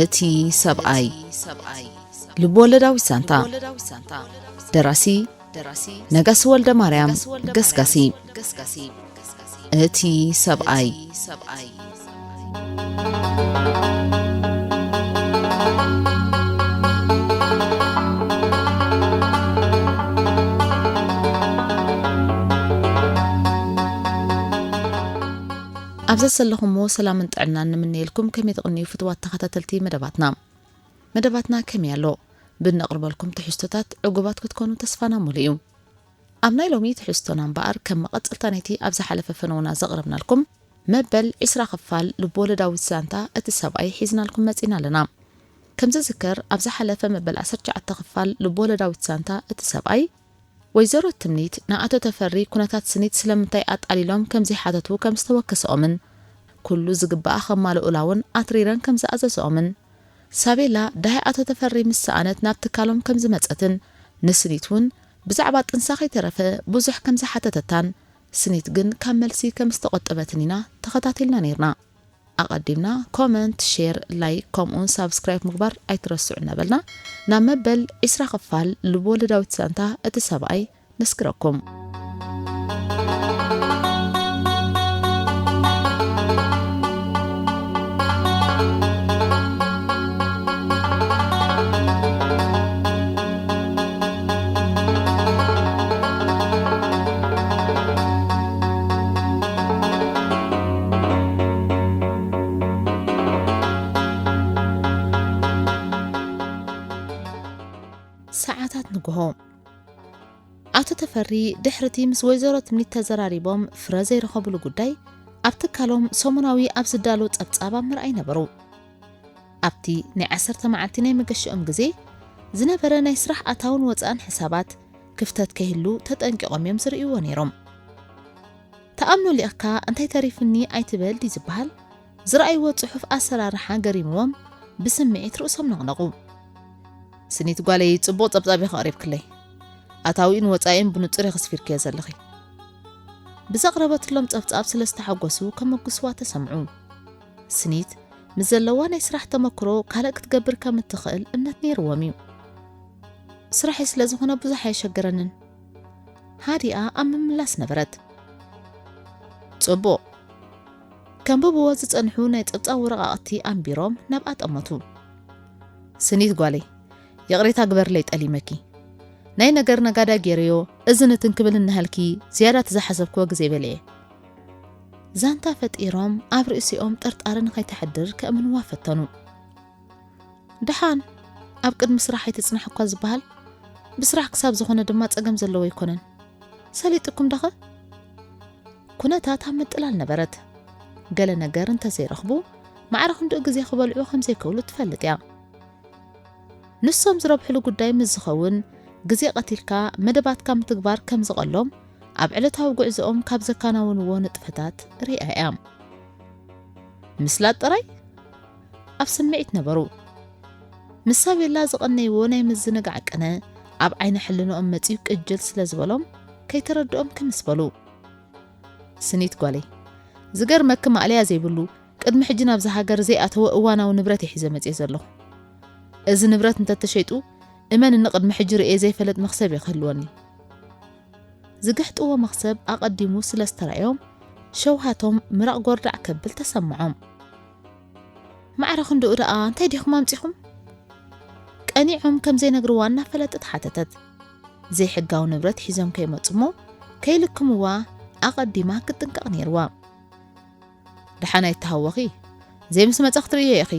እቲ ሰብኣይ። ልብወለዳዊት ዛንታ። ደራሲ ነጋሲ ወልደ ማርያም ገስጋሲ። እቲ ሰብኣይ። ኣብ ዘሰለኹምዎ ሰላምን ጥዕናን ንምነየልኩም። ከመይ ትቕንዩ ፍትዋት ተኸታተልቲ መደባትና? መደባትና ከመይ ኣሎ? ብነቕርበልኩም ትሕዝቶታት ዕጉባት ክትኮኑ ተስፋና ሙሉእ እዩ። ኣብ ናይ ሎሚ ትሕዝቶና እምበኣር፣ ከም መቐጸልታ ናይቲ ኣብ ዝሓለፈ ፈነውና ዘቕረብናልኩም መበል ዕስራ ክፋል ልብወለዳዊት ዛንታ እቲ ሰብኣይ ሒዝናልኩም መጺና ኣለና። ከም ዝዝከር፣ ኣብ ዝሓለፈ መበል ዓሰርተ ትሽዓተ ክፋል ልብወለዳዊት ዛንታ እቲ ሰብኣይ፣ ወይዘሮ ትምኒት ንኣቶ ተፈሪ ኩነታት ስኒት ስለምንታይ ኣጣሊሎም ከም ዘይሓተቱ ከም ዝተወከሰኦምን፣ ኩሉ ዝግባኣ ከማልኡላ እውን ኣትሪረን ከም ዝኣዘዘኦምን፣ ሳቤላ ዳሃይ ኣቶ ተፈሪ ምስ ሰኣነት ናብ ትካሎም ከም ዝመጸትን፣ ንስኒት እውን ብዛዕባ ጥንሳ ከይተረፈ ብዙሕ ከም ዝሓተተታን፣ ስኒት ግን ካብ መልሲ ከም ዝተቖጠበትን ኢና ተኸታቲልና ነይርና። ኣቐዲምና ኮመንት፣ ሼር፣ ላይክ ከምኡውን ሳብስክራይብ ምግባር ኣይትረስዑ እናበልና፣ ናብ መበል ዕስራ ክፋል ልብወለዳዊት ዛንታ እቲ ሰብኣይ ነስግረኩም። ሰዓታት ንግሆ። ኣቶ ተፈሪ ድሕሪቲ ምስ ወይዘሮ ትምኒት ተዘራሪቦም ፍረ ዘይረኸብሉ ጉዳይ፣ ኣብ ትካሎም ሰሙናዊ ኣብ ዝዳሎ ጸብጻብ ኣብ ምርኣይ ነበሩ። ኣብቲ ናይ ዓሰርተ መዓልቲ ናይ መገሽኦም ግዜ ዝነበረ ናይ ስራሕ ኣታውን ወጻእን ሕሳባት ክፍተት ከይህሉ ተጠንቂቖም እዮም ዝርእይዎ ነይሮም። "ተኣምኖ ሊእኽካ እንታይ ተሪፍኒ ኣይትበል" ድዩ ዝበሃል? ዝረኣይዎ ጽሑፍ ኣሰራርሓ ገሪምዎም ብስምዒት ርእሶም ነቕነቑ። "ስኒት ጓለይ፣ ጽቡቕ ጸብጻብ ኢኺ ኣቕሪብክለይ። ኣታዊኡን ወጻኢኡን ብንጹር ኢኺ ኣስፊርክዮ ዘለኺ። ብዘቕረበትሎም ጸብጻብ ስለ ዝተሓጎሱ ከመጉስዋ ተሰምዑ። ስኒት ምስ ዘለዋ ናይ ስራሕ ተመክሮ ካልእ ክትገብር ከም እትኽእል እምነት ነይርዎም እዩ። ስራሐይ ስለ ዝኾነ ብዙሕ ኣየሸገረንን" ሃዲኣ ኣብ ምምላስ ነበረት። "ጽቡቕ።" ከንብብዎ ዝጸንሑ ናይ ጸብጻብ ወረቓቕቲ ኣንቢሮም ናብኣ ጠመቱ። "ስኒት ጓለይ፣ ይቕሬታ ግበርለይ ጠሊመኪ። ናይ ነገር ነጋዳ ገይረዮ፣ እዝን እትን ክብል እናሃልኪ ዝያዳ እቲ ዝሓሰብክዎ ግዜ በሊዐ።" ዛንታ ፈጢሮም ኣብ ርእሲኦም ጥርጣረ ንኸይተሕድር ከእምንዋ ፈተኑ። "ደሓን፣ ኣብ ቅድሚ ስራሕ ኣይትጽናሕ እኳ ዝበሃል፣ ብስራሕ ክሳብ ዝኾነ ድማ ጸገም ዘለዎ ኣይኮነን። ሰሊጥኩም ደኸ?" ኩነታት ኣብ ምጥላል ነበረት። ገለ ነገር እንተዘይረኽቡ፣ ማዕረ ክንድኡ ግዜ ክበልዑ ከም ዘይክእሉ ትፈልጥ እያ። ንሶም ዝረብሕሉ ጉዳይ ምስ ዝኸውን፣ ግዜ ቀቲልካ መደባትካ ምትግባር ከም ዝቐሎም፣ ኣብ ዕለታዊ ጉዕዞኦም ካብ ዘከናውንዎ ንጥፈታት ርእያ እያ። ምስላጥ ጥራይ ኣብ ስምዒት ነበሩ። ምስ ሳቤላ ዝቐነይዎ ናይ ምዝንጋዕ ቅነ ኣብ ዓይነ ሕልንኦም መጺኡ ቅጅል ስለ ዝበሎም፣ ከይተረድኦም ክምስ በሉ። "ስኒት ጓለይ፣ ዝገርመኪ ማእለያ ዘይብሉ፣ ቅድሚ ሕጂ ናብዛ ሃገር ዘይኣተወ እዋናዊ ንብረት እየ ሒዘ መጽየ ዘለኹ። እዚ ንብረት እንተተሸይጡ፣ እመንኒ ቅድሚ ሕጂ ርእየ ዘይፈልጥ መኽሰብ እየ ክህልወኒ።" ዝግሕጥዎ መኽሰብ ኣቐዲሙ ስለ ዝተራእዮም፣ ሸውሃቶም ምራቕ ጎርዳዕ ከብል ተሰምዖም። "ማዕረ ክንድኡ ደኣ እንታይ ዲኹም ኣምጺኹም?" ቀኒዖም ከም ዘይነግርዋ እናፈለጠት ሓተተት። ዘይሕጋዊ ንብረት ሒዞም ከይመጹ እሞ ከይልክምዋ ኣቐዲማ ክትጥንቀቕ ነይርዋ። "ደሓን ኣይተሃወኺ፣ ዘይምስ መጻ ክትርእዮ ኢኺ"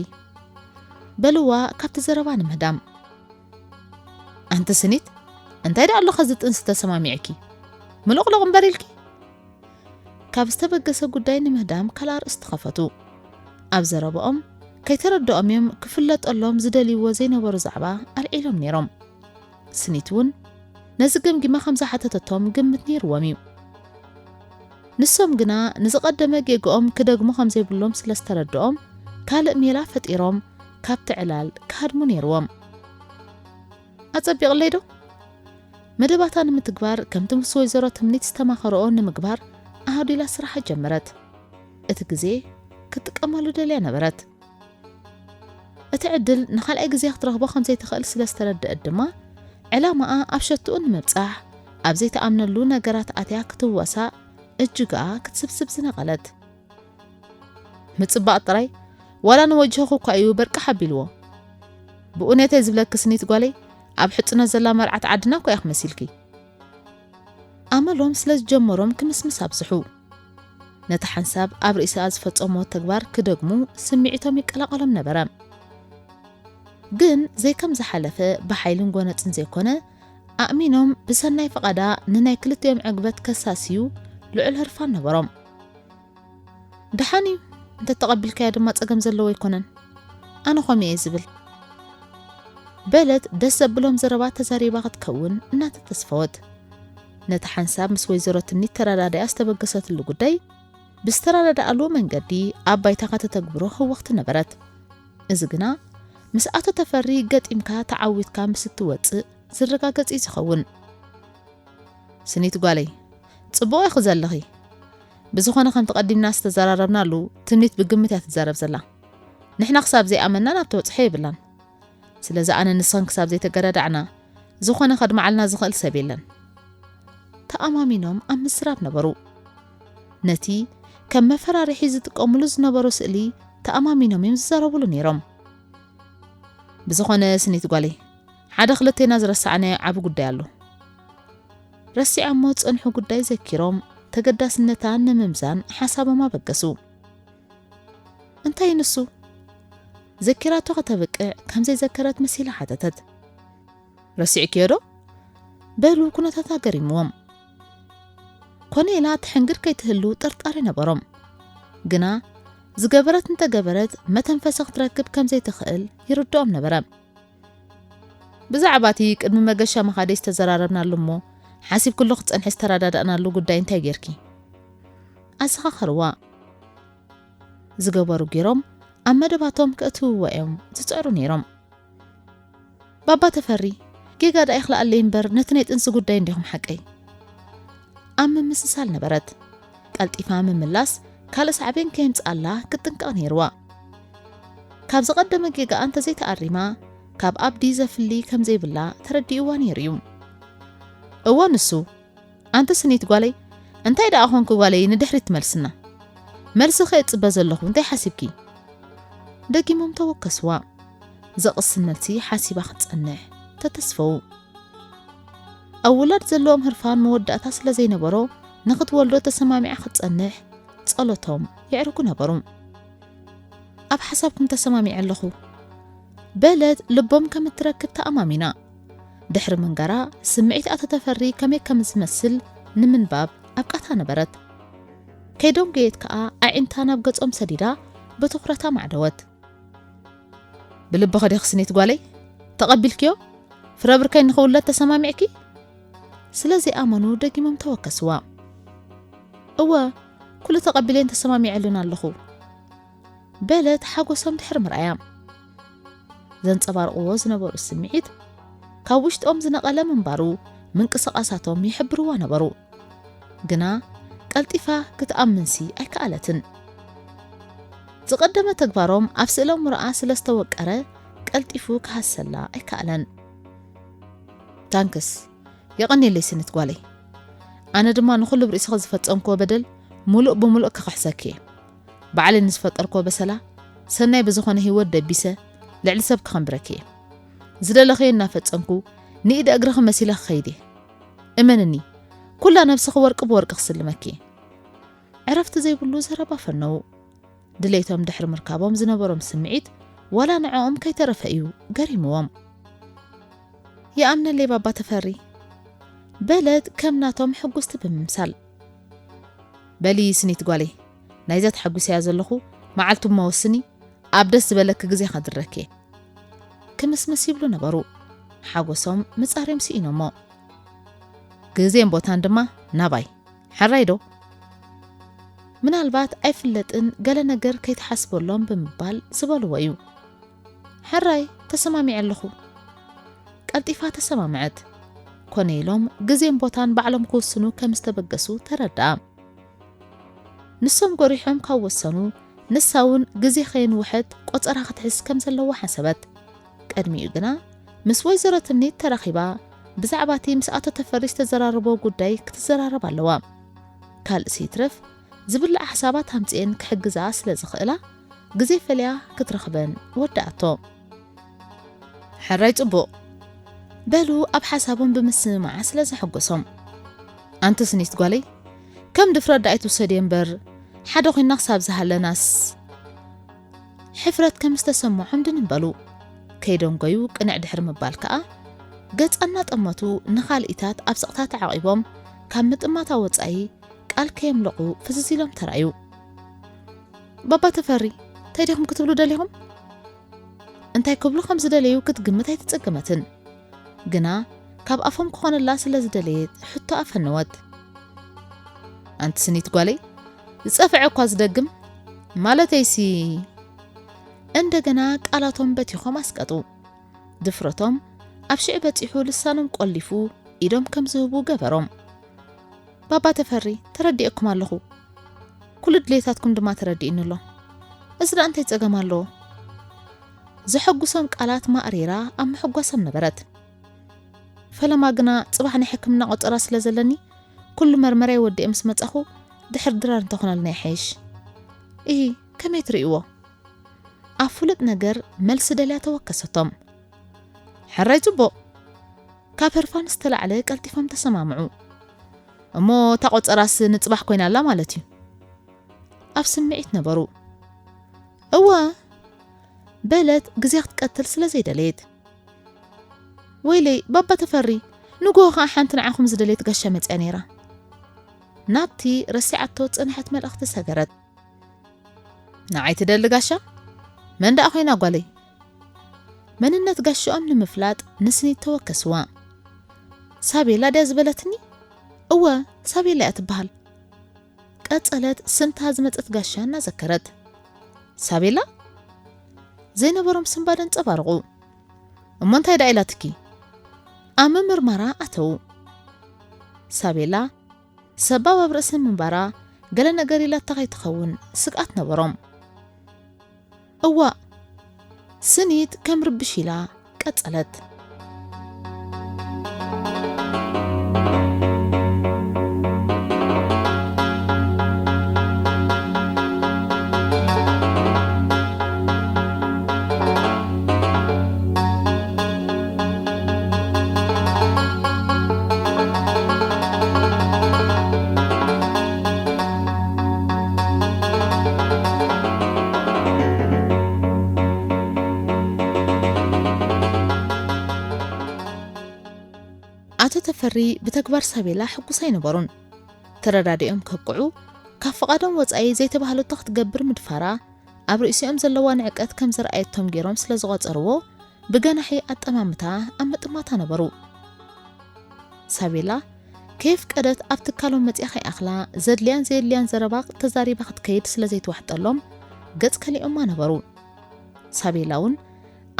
በልዋ ካብቲ ዘረባ ንምህዳም። "ኣንቲ ስኒት፣ እንታይ ደኣ ኣሎ ከዚ ጥንሲ ተሰማሚዕኪ? ምሉቕሉቕ እምበር ኢልኪ?" ካብ ዝተበገሰ ጉዳይ ንምህዳም ካልእ ኣርእስቲ ከፈቱ። ኣብ ዘረባኦም ከይተረድኦም እዮም ክፍለጠሎም ዝደልይዎ ዘይነበሩ ዛዕባ ኣልዒሎም ነይሮም። ስኒት እውን ነዚ ገምጊማ ከም ዝሓተተቶም ግምት ነይርዎም እዩ። ንሶም ግና ንዝቐደመ ጌግኦም ክደግሙ ከም ዘይብሎም ስለ ዝተረድኦም፣ ካልእ ሜላ ፈጢሮም ካብቲ ዕላል ክሃድሙ ነይርዎም። ኣጸቢቕለይ ዶ? መደባታ ንምትግባር ከምቲ ምስ ወይዘሮ ትምኒት ዝተማኸረኦ ንምግባር ኣሃዱ ኢላ ስራሓ ጀመረት። እቲ ግዜ ክትጥቀመሉ ደልያ ነበረት። እቲ ዕድል ንኻልኣይ ግዜ ክትረኽቦ ከም ዘይትኽእል ስለ ዝተረድአት ድማ፣ ዕላማኣ ኣብ ሸትኡ ንምብጻሕ ኣብ ዘይትኣምነሉ ነገራት ኣትያ ክትዋሳእ እጅጋኣ ክትስብስብ ዝነቐለት። ምጽባቕ ጥራይ ዋላ ንወጅህኹ እኳ እዩ በርቅሕ ኣቢልዎ። ብኡኔተይ ዝብለኪ ስኒት ጓለይ፣ ኣብ ሕጽኖት ዘላ መርዓት ዓድና እኳ ኢኺ መሲልኪ። ኣመሎም ስለ ዝጀመሮም ክምስምስ ኣብዝሑ። ነቲ ሓንሳብ ኣብ ርእሲኣ ዝፈጸሞ ተግባር ክደግሙ ስምዒቶም ይቀላቐሎም ነበረ። ግን ዘይከም ዝሓለፈ ብሓይልን ጎነጽን ዘይኮነ፣ ኣእሚኖም ብሰናይ ፍቓዳ ንናይ ክልቲኦም ዕግበት ከሳስዩ ልዑል ህርፋን ነበሮም። ደሓን እዩ፣ እንተተቐቢልካያ ድማ ጸገም ዘለዎ ኣይኮነን። ኣነ ኸምኡ እየ ዝብል። በለት ደስ ዘብሎም ዘረባ ተዛሪባ ክትከውን እናተተስፈወት። ነቲ ሓንሳብ ምስ ወይዘሮ ትምኒት ተረዳድያ ዝተበገሰትሉ ጉዳይ ብዝተረዳድኣሉ መንገዲ ኣብ ባይታ ከተተግብሮ ህወኽቲ ነበረት። እዚ ግና ምስ ኣቶ ተፈሪ ገጢምካ ተዓዊትካ ምስ እትወጽእ ዝረጋገጽ እዩ ዝኸውን። ስኒት ጓለይ፣ ጽቡቕ ኢኺ ዘለኺ። ብዝኾነ ከምቲ ቀዲምና ዝተዘራረብናሉ ትምኒት ብግምት እያ ትዛረብ ዘላ። ንሕና ክሳብ ዘይኣመንና ናብ ተበጽሖ የብላን። ስለዚ ኣነ ንስኽን ክሳብ ዘይተገዳዳዕና ዝኾነ ከድምዓልና ዝኽእል ሰብ የለን። ተኣማሚኖም ኣብ ምዝራብ ነበሩ። ነቲ ከም መፈራርሒ ዝጥቀሙሉ ዝነበሩ ስእሊ ተኣማሚኖም እዮም ዝዛረቡሉ ነይሮም። ብዝኾነ ስኒት ጓለይ፣ ሓደ ክልቴና ዝረሳዕናዮ ዓቢ ጉዳይ ኣሎ። ረሲዖሞ ዝጸንሑ ጉዳይ ዘኪሮም ተገዳስነታ ንምምዛን ሓሳቦም ኣበገሱ። እንታይ ንሱ? ዘኪራቶ ከተብቅዕ ከም ዘይዘከረት መሲላ ሓተተት። ረሲዕክዮ ዶ? በሉ ኩነታታ ገሪምዎም። ኮነ ኢላ ትሕንግድ ከይትህሉ ጥርጣሬ ነበሮም። ግና ዝገበረት እንተገበረት መተንፈሲ ክትረክብ ከም ዘይትኽእል ይርድኦም ነበረ። ብዛዕባ እቲ ቅድሚ መገሻ ምኻደይ ዝተዘራረብናሉ እሞ ሓሲብክሉ ክትጸንሒ ዝተረዳዳእናሉ ጉዳይ እንታይ ጌርኪ? ኣዘኻኸርዋ። ዝገበሩ ጌሮም ኣብ መደባቶም ከእትውዋ እዮም ዝጽዕሩ ነይሮም። ባባ ተፈሪ፣ ጌጋ ደኣ ይኽልኣለይ እምበር ነቲ ናይ ጥንሲ ጉዳይ እንዲኹም ሓቀይ። ኣብ ምምስሳል ነበረት። ቀልጢፋ ምምላስ ካልእ ሳዕቤን ከየምጽኣላ ክትጥንቀቕ ነይርዋ። ካብ ዝቐደመ ጌጋኣ እንተዘይተኣሪማ፣ ካብ ኣብዲ ዘፍሊ ከም ዘይብላ ተረዲእዋ ነይሩ እዩ። እወ ንሱ፣ ኣንቲ ስኒት ጓለይ፣ እንታይ ደኣ ኾንኪ ጓለይ ንድሕሪት ትመልስና? መልስኺ እጽበ ዘለኹ፣ እንታይ ሓሲብኪ? ደጊሞም ተወከስዋ። ዘቕስን መልሲ ሓሲባ ክትጸንሕ ተተስፈው። ኣብ ውላድ ዘለዎም ህርፋን መወዳእታ ስለ ዘይነበሮ፣ ንኽትወልዶ ተሰማሚዓ ክትጸንሕ ጸሎቶም የዕርጉ ነበሩ። ኣብ ሓሳብኩም ተሰማሚዐ ኣለኹ፣ በለት ልቦም ከም እትረክብ ተኣማሚና። ድሕሪ ምንጋራ፣ ስምዒት ኣቶ ተፈሪ ከመይ ከም ዝመስል ንምንባብ ኣብቃታ ነበረት። ከይዶም ገየት ከኣ ኣዒንታ ናብ ገጾም ሰዲዳ ብትኹረት ኣማዕደወት። ብልብኺ ዲኺ ስኒት ጓለይ? ተቐቢልክዮ? ፍረ ብርከይ ንኽውለድ ተሰማሚዕኪ? ስለ ዘይኣመኑ ደጊሞም ተወከስዋ። እወ፣ ኩሉ ተቐቢለዮን ተሰማሚዐሉን ኣለኹ። በለት ሓጎሶም ድሕሪ ምርኣያ። ዘንጸባርቕዎ ዝነበሩ ስምዒት ካብ ውሽጦም ዝነቐለ ምንባሩ ምንቅስቓሳቶም ይሕብርዋ ነበሩ። ግና ቀልጢፋ ክትኣምንሲ ኣይከኣለትን። ዝቐደመ ተግባሮም ኣብ ስእለ ኣእምሮኣ ስለ ዝተወቀረ ቀልጢፉ ክሃሰላ ኣይከኣለን። ታንክስ፣ የቐንየለይ ስኒት ጓለይ። ኣነ ድማ ንኹሉ ብርእስኺ ዝፈጸምክዎ በደል ምሉእ ብምሉእ ክኽሕሰኪ እየ። ባዕለይ ንዝፈጠርክዎ በሰላ ሰናይ ብዝኾነ ህይወት ደቢሰ ልዕሊ ሰብ ክኸንብረኪ እየ። ዝደለኽዮ እናፈጸምኩ ንኢደ እግርኺ መሲለ ክኸይድ እየ። እመንኒ፣ ኩላ ነብስኺ ወርቂ ብወርቂ ክስልመኪ እየ። ዕረፍቲ ዘይብሉ ዘረባ ፈነዉ። ድሌቶም ድሕሪ ምርካቦም ዝነበሮም ስምዒት ዋላ ንዕኦም ከይተረፈ እዩ ገሪምዎም። ይኣምነለይ ባባ ተፈሪ፣ በለት ከም ናቶም ሕጉስቲ ብምምሳል። በሊ ስኒት ጓለይ፣ ናይዛ ተሓጒሰያ ዘለኹ መዓልቲ እሞ ወስኒ፣ ኣብ ደስ ዝበለኪ ግዜ ከድረኪ እየ። ክምስምስ ይብሉ ነበሩ። ሓጎሶም ምጻርዮም ስኢኖሞ። ግዜን ቦታን ድማ ናባይ። ሕራይ ዶ? ምናልባት ኣይፍለጥን፣ ገለ ነገር ከይትሓስበሎም ብምባል ዝበልዎ እዩ። ሕራይ፣ ተሰማሚዐ ኣለኹ። ቀልጢፋ ተሰማምዐት። ኮነ ኢሎም ግዜን ቦታን ባዕሎም ክውስኑ ከም ዝተበገሱ ተረድኣ። ንሶም ጎሪሖም ካብ ወሰኑ፣ ንሳ እውን ግዜ ከየንውሐት ቆጸራ ክትሕዝ ከም ዘለዋ ሓሰበት። ቀድሚኡ ግና ምስ ወይዘሮ ትምኒት ተራኺባ ብዛዕባ እቲ ምስ ኣቶ ተፈሪ ዝተዘራረቦ ጉዳይ ክትዘራረብ ኣለዋ። ካልእሲ ይትረፍ ዝብላዕ ሓሳባት ኣምጺኤን ክሕግዛ ስለ ዝኽእላ ግዜ ፈልያ ክትረኽበን ወዳኣቶ። ሕራይ ጽቡቕ በሉ ኣብ ሓሳቦም ብምስምማዓ ስለ ዘሐጎሶም። ኣንቲ ስኒት ጓለይ ከም ድፍረት ደኣ ኣይትውሰድዮ እምበር ሓደ ኮይና ክሳብ ዝሃለናስ ሕፍረት ከም ዝተሰምዖም ድንን በሉ። ከይደንጎዩ ቅንዕ ድሕሪ ምባል ከኣ ገጻ እናጠመቱ ንኻልኢታት ኣብ ስቕታ ተዓቒቦም ካብ ምጥማታ ወጻኢ ቃል ከየምለቑ ፍዝዝ ኢሎም ተራእዩ። ባባ ተፈሪ እንታይ ዲኹም ክትብሉ ደሊኹም? እንታይ ክብሉ ከም ዝደለዩ ክትግምት ኣይተጸገመትን። ግና ካብ ኣፎም ክኾነላ ስለ ዝደለየት ሕቶ ኣፈነወት። ኣንቲ ስኒት ጓለይ ዝጸፍዐ እኳ ዝደግም ማለተይሲ። እንደገና ቃላቶም በቲኾም ኣስቀጡ። ድፍረቶም ኣብ ሽዕ በጺሑ ልሳኖም ቆሊፉ ኢዶም ከም ዝህቡ ገበሮም። ባባ ተፈሪ ተረዲኤኩም ኣለኹ። ኩሉ ድሌታትኩም ድማ ተረዲእኒ ኣሎ። እዚ ደኣ እንታይ ጸገም ኣለዎ? ዘሐጉሶም ቃላት ማእሪራ ኣብ ምሕጓሶም ነበረት። ፈለማ ግና ጽባሕ ናይ ሕክምና ቆጸራ ስለ ዘለኒ ኩሉ መርመራይ ወዲኤ ምስ መጻኹ ድሕር ድራር እንተኾነልና ይሓይሽ። እሂ ከመይ ትርእይዎ? ኣብ ፍሉጥ ነገር መልሲ ደልያ ተወከሰቶም። ሕራይ ጽቡቕ። ካብ ህርፋን ዝተላዕለ ቀልጢፎም ተሰማምዑ። እሞ እታ ቆጸራስ ንጽባሕ ኮይና ኣላ ማለት እዩ። ኣብ ስምዒት ነበሩ። እወ በለት ግዜ ክትቀትል ስለ ዘይደለየት። ወይለይ ባባ ተፈሪ ንግሆ ኸዓ ሓንቲ ንዓኹም ዝደለየት ጋሻ መጽያ ነይራ። ናብቲ ረሲዓቶ ዝጸንሐት መልእኽቲ ሰገረት። ንዓይ ትደሊ ጋሻ? መን ደኣ ኮይና ጓለይ? መንነት ጋሽኦም ንምፍላጥ ንስኒት ተወከስዋ። ሳቤላ ድያ ዝበለትኒ? እወ ሳቤላ እያ ትበሃል። ቀጸለት ስምታ ዝመጸት ጋሻ እናዘከረት። ሳቤላ? ዘይነበሮም ስንባደ ኣንጸባረቑ። እሞ እንታይ ደኣ ኢላትኪ? ኣብ ምምርማራ ኣተዉ። ሳቤላ ሰባብ ኣብ ርእሲ ምንባራ ገለ ነገር ኢላታ ከይትኸውን ስግኣት ነበሮም። እዋእ ስኒት ከም ርብሽ ኢላ ቀጸለት። ኣቶ ተፈሪ ብተግባር ሳቤላ ሕጉስ ኣይነበሩን። ተረዳዲኦም ከብቅዑ ካብ ፍቓዶም ወጻኢ ዘይተባህለቶ ክትገብር ምድፋራ ኣብ ርእሲኦም ዘለዋ ንዕቀት ከም ዘርኣየቶም ገይሮም ስለ ዝቖጸርዎ ብገናሒ ኣጠማምታ ኣብ ምጥማታ ነበሩ። ሳቤላ ከየፍቀደት ኣብ ትካሎም መጺኣ ከይኣኽላ ዘድልያን ዘየድልያን ዘረባ ተዛሪባ ክትከይድ ስለ ዘይትዋሕጠሎም ገጽ ከሊኦማ ነበሩ። ሳቤላ እውን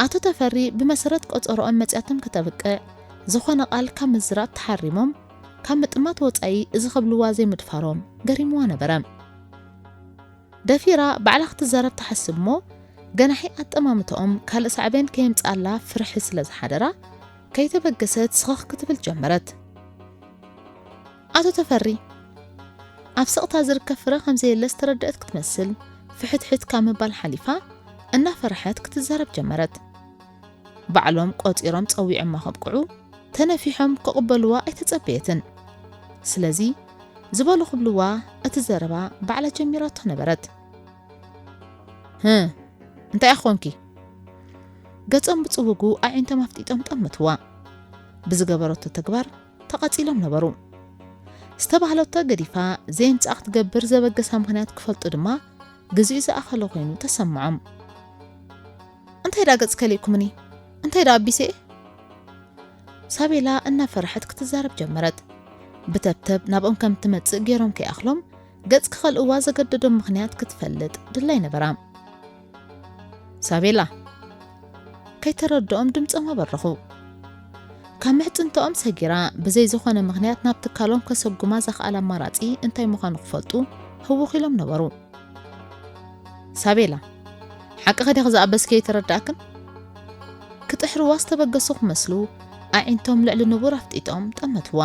ኣቶ ተፈሪ ብመሰረት ቆጸሮኦም መጺኣቶም ከተብቅዕ ዝኾነ ቃል ካብ ምዝራብ ተሓሪሞም ካብ ምጥማት ወጻኢ እዚ ክብልዋ ዘይምድፋሮም ገሪምዋ ነበረ። ደፊራ ባዕላ ክትዛረብ ትሓስብ እሞ ገናሒ ኣጠማምትኦም ካልእ ሳዕቤን ከየምጽኣላ ፍርሒ ስለ ዝሓደራ ከይተበገሰት ስኽኽ ክትብል ጀመረት። ኣቶ ተፈሪ ኣብ ስቕታ ዝርከብ ፍረ ከም ዘየለ ዝተረደአት ክትመስል ፍሕትሕት ካብ ምባል ሓሊፋ እናፈርሐት ክትዛረብ ጀመረት። ባዕሎም ቆጺሮም ጸዊዖማ ከብቅዑ ተነፊሖም ክቕበልዋ ኣይተጸበየትን። ስለዚ ዝበሉ ክብልዋ እቲ ዘረባ ባዕላ ጀሚራቶ ነበረት። ህእ እንታይ ኢኺ ኮንኪ? ገጾም ብጽውጉ ኣዒንቶም ኣፍጢጦም ጠመትዋ። ብዝገበረቶ ተግባር ተቓጺሎም ነበሩ። ዝተባህለቶ ገዲፋ ዘየምጽኣ ክትገብር ዘበገሳ ምኽንያት ክፈልጡ ድማ ግዚኡ ዝኣኸለ ኮይኑ ተሰምዖም። እንታይ ደኣ ገጽ ከሊእኩምኒ? እንታይ ደኣ ኣቢሰ እየ? ሳቤላ እናፈርሐት ክትዛረብ ጀመረት። ብተብተብ ናብኦም ከም ትመጽእ ገይሮም ከይኣኽሎም ገጽ ክኸልእዋ ዘገደዶም ምኽንያት ክትፈልጥ ድላይ ነበራ። ሳቤላ፣ ከይተረድኦም ድምጾም ኣበረኹ። ካብ ምሕጽንትኦም ሰጊራ፣ ብዘይ ዝኾነ ምኽንያት ናብ ትካሎም ከሰጉማ ዘኽኣል ኣማራጺ እንታይ ምዃኑ ክፈልጡ ህውኽ ኢሎም ነበሩ። ሳቤላ፣ ሓቅኺ ዲኺ ዝኣበስኪ ኣይተረዳእክን? ክጥሕርዋ ዝተበገሱ ክመስሉ፣ ኣዒንቶም ልዕሊ ንቡር ኣፍጢጦም ጠመትዋ።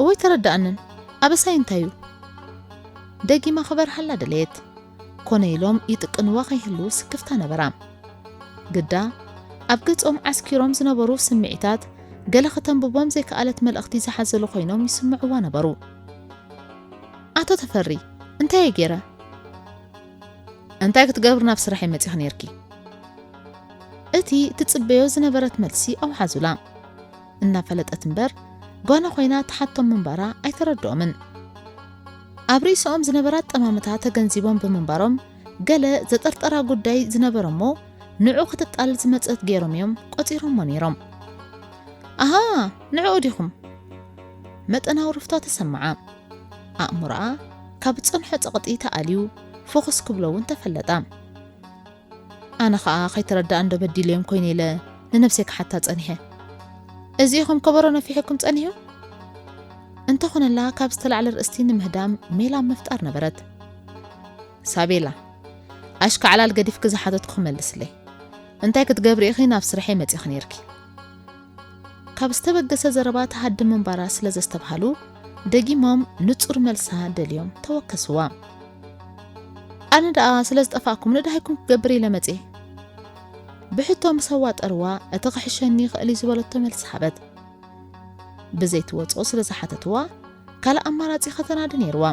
እወይ ተረዳእንን፣ ኣበሳይ እንታዩ? ደጊማ ክበርሃላ ደለየት። ኮነ ኢሎም ይጥቅንዋ ከይህልዉ ስክፍታ ነበራ። ግዳ ኣብ ገጾም ዓስኪሮም ዝነበሩ ስምዒታት፣ ገለ ከተንብቦም ዘይከኣለት መልእኽቲ ዝሓዘሉ ኮይኖም ይስምዕዋ ነበሩ። ኣቶ ተፈሪ፣ እንታይ እየ ገይረ? እንታይ ክትገብሪ ናብ ስራሐይ መጺኺ ነይርኪ? እቲ ትጽበዮ ዝነበረት መልሲ ኣውሓዙላ። እናፈለጠት እምበር፣ ጓና ኮይና ትሓቶም ምንባራ ኣይተረድኦምን። ኣብ ርእሶም ዝነበረ ኣጠማምታ ተገንዚቦም ብምንባሮም፣ ገለ ዘጠርጠራ ጉዳይ ዝነበሮሞ ንዑ ክትጣል ዝመጸት ገይሮም እዮም ቆጺሮሞ ነይሮም። ኣሃ፣ ንዕኡ ዲኹም? መጠናዊ ርፍቶ ተሰምዓ። ኣእምሮኣ ካብ ዝጸንሖ ጸቕጢ ተኣልዩ፣ ፎኩስ ክብሎ እውን ተፈለጣ። ኣነ ኸኣ ከይተረድኣ እንዶ በዲለዮም ኮይነ ኢለ ንነብሰይ ክሓታ ጸኒሐ። እዚ ኢኹም ከበሮ ነፊሕኩም ጸኒሑ? እንተኾነላ ካብ ዝተላዕለ ርእስቲ ንምህዳም ሜላ ምፍጣር ነበረት። ሳቤላ፣ ኣሽካዕላል ገዲፍኪ ዝሓተትኩ ክመልስለይ። እንታይ ክትገብሪ ኢኺ ናብ ስርሐይ መጺኺ ነይርኪ? ካብ ዝተበገሰ ዘረባ ትሃድም ምንባራ ስለ ዘስተብሃሉ፣ ደጊሞም ንጹር መልሳ ደልዮም ተወከስዋ። ኣነ ደኣ ስለ ዝጠፋእኩም ንድሃይኩም ክገብር ኢለ መጽየ። ብሕቶ ምስ ኣዋጠርዋ፣ እቲ ክሕሸኒ ይኽእል እዩ ዝበለቶ መልሲ ሃበት። ብዘይትወጾ ስለ ዝሓተትዋ፣ ካልእ ኣማራጺ ከተናዲ ነይርዋ።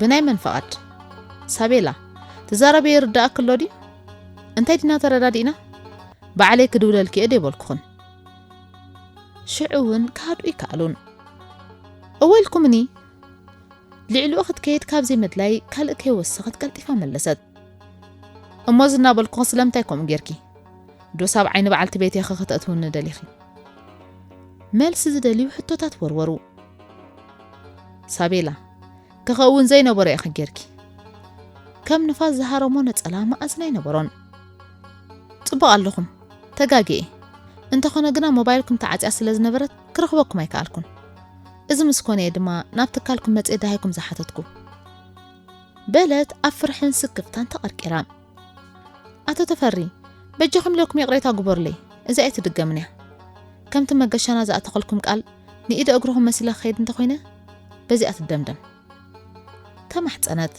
ብናይ መን ፍቓድ? ሳቤላ፣ ትዛረብዮ ይርድኣኪ ኣሎ ድዩ? እንታይ ዲና ተረዳዲእና? ባዕለይ ክድውለልኪ እየ ዶ ኣይበልኩኽን። ሽዑ እውን ክሃድኡ ይከኣሉን። እወ ኢልኩምኒ። ልዕሊኡ ክትከይድ ካብ ዘይምድላይ ካልእ ከይወሰኸት ቀልጢፋ መለሰት። እሞ እዚ እናበልኩኺ ስለምንታይ ከምኡ ጌርኪ? ዶስ ኣብ ዓይኒ በዓልቲ ቤተይ ኢኺ ከተእትውኒ ደሊኺ? መልሲ ዝደልዩ ሕቶታት ወርወሩ። ሳቤላ፣ ክኸውን ዘይነበሮ ኢኺ ጌርኪ። ከም ንፋስ ዝሃረሞ ነጸላ መኣዝን ኣይነበሮን። ጽቡቕ ኣለኹም፣ ተጋግየ። እንተኾነ ግና ሞባይልኩም ተዓጽያ ስለ ዝነበረት ክረኽበኩም ኣይከኣልኩን። እዚ ምስ ኮነ እየ ድማ ናብ ትካልኩም መጽየ ደሃይኩም ዝሓተትኩ። በለት ኣብ ፍርሕን ስክፍታን ተቐርቂራ። ኣቶ ተፈሪ፣ በጃኹም ኢለኩም ይቕሬታ ግበሩለይ፣ እዚኣ ኣይትድገምን እያ። ከምቲ መገሻና ዝኣተኸልኩም ቃል ንኢደ እግርኹም መሲለ ክኸይድ እንተኾይነ፣ በዚኣ ትደምደም። ተማሕጸነት።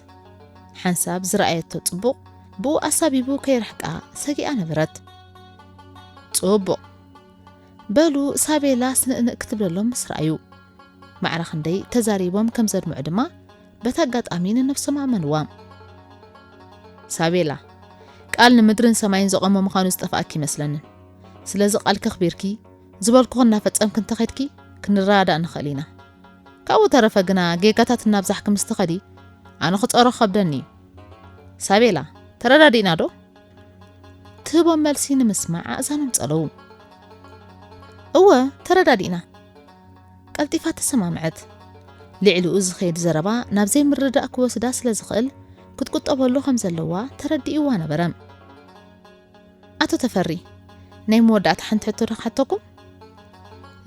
ሓንሳብ ዝረኣየቶ ጽቡቕ ብኡ ኣሳቢቡ ከይርሕቃ ሰጊኣ ነበረት። ጽቡቕ በሉ ሳቤላ ስንእንእ ክትብለሎም ምስ ረኣዩ። ማዕረ ክንደይ ተዛሪቦም ከም ዘድምዑ ድማ በቲ ኣጋጣሚ ንነብሶም ኣእመንዋ። ሳቤላ፣ ቃል ንምድርን ሰማይን ዘቖመ ምዃኑ ዝጠፍኣኪ ይመስለንን። ስለዚ ቃልኪ ኣኽቢርኪ፣ ዝበልኩኺ እናፈጸምኪ እንተኸድኪ፣ ክንረዳዳእ ንኽእል ኢና። ካብኡ ተረፈ ግና ጌጋታት እናብዛሕኪ ምስ ትኸዲ፣ ኣነ ክጸሮ ክኸብደኒ እዩ። ሳቤላ፣ ተረዳዲእና ዶ? ትህቦም መልሲ ንምስማዕ ኣእዛኖም ጸለዉ። እወ፣ ተረዳዲእና። ቀልጢፋ ተሰማምዐት። ልዕሊኡ ዝኸይድ ዘረባ ናብ ዘይምርድዳእ ክወስዳ ስለ ዝኽእል፣ ክትቁጠበሉ ከም ዘለዋ ተረዲእዋ ነበረ። ኣቶ ተፈሪ፣ ናይ መወዳእታ ሓንቲ ሕቶ ዶ ክሓተኩም?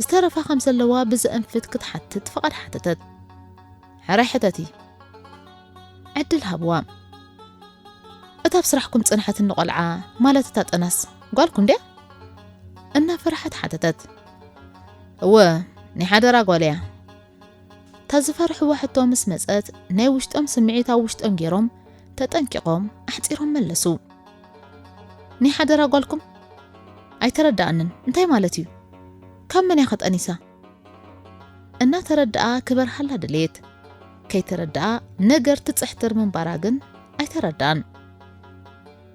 ዝተረፋ ከም ዘለዋ ብዘእንፍት ክትሓትት ፍቓድ ሓተተት። ሕራይ ሕተቲ። ዕድል ሃብዋ። እታ ኣብ ስራሕኩም ጽንሓትኒ ቆልዓ፣ ማለት እታ ጠናስ፣ ጓልኩም ድያ? እናፈርሐት ሓተተት። እወ፣ ናይ ሓደራ ጓል እያ። እታ ዝፈርሕዋ ሕቶ ምስ መጸት፣ ናይ ውሽጦም ስምዒት ኣብ ውሽጦም ገይሮም፣ ተጠንቂቖም፣ ኣሕጺሮም መለሱ። ናይ ሓደራ ጓልኩም? ኣይተረድኣንን። እንታይ ማለት እዩ? ካብ መን እያ ከጠኒሳ? እናተረድኣ ክበርሃላ ደለየት። ከይተረድኣ ነገር ትጽሕትር ምንባራ ግን ኣይተረድኣን።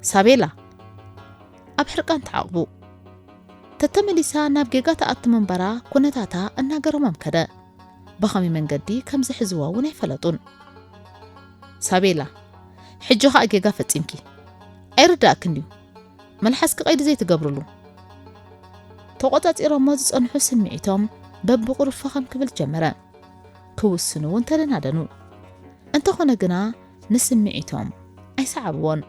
ሳቤላ፣ ኣብ ሕርቃን ተዓቕቡ። ተተመሊሳ ናብ ጌጋ ትኣቱ ምንባራ ኩነታታ እናገረሞም ከደ። ብኸመይ መንገዲ ከም ዝሕዝዋ እውን ኣይፈለጡን። ሳቤላ፣ ሕጂ ኸኣ ጌጋ ፈጺምኪ። ኣይርዳእክን ድዩ? መልሓስኪ ቀይዲ ዘይትገብርሉ። ተቖጻጺሮሞ ዝጸንሑ ስምዒቶም በብቑሩብ ፈኸም ክብል ጀመረ። ክውስኑ እውን ተደናደኑ። እንተኾነ ግና ንስምዒቶም ኣይሰዓብዎን።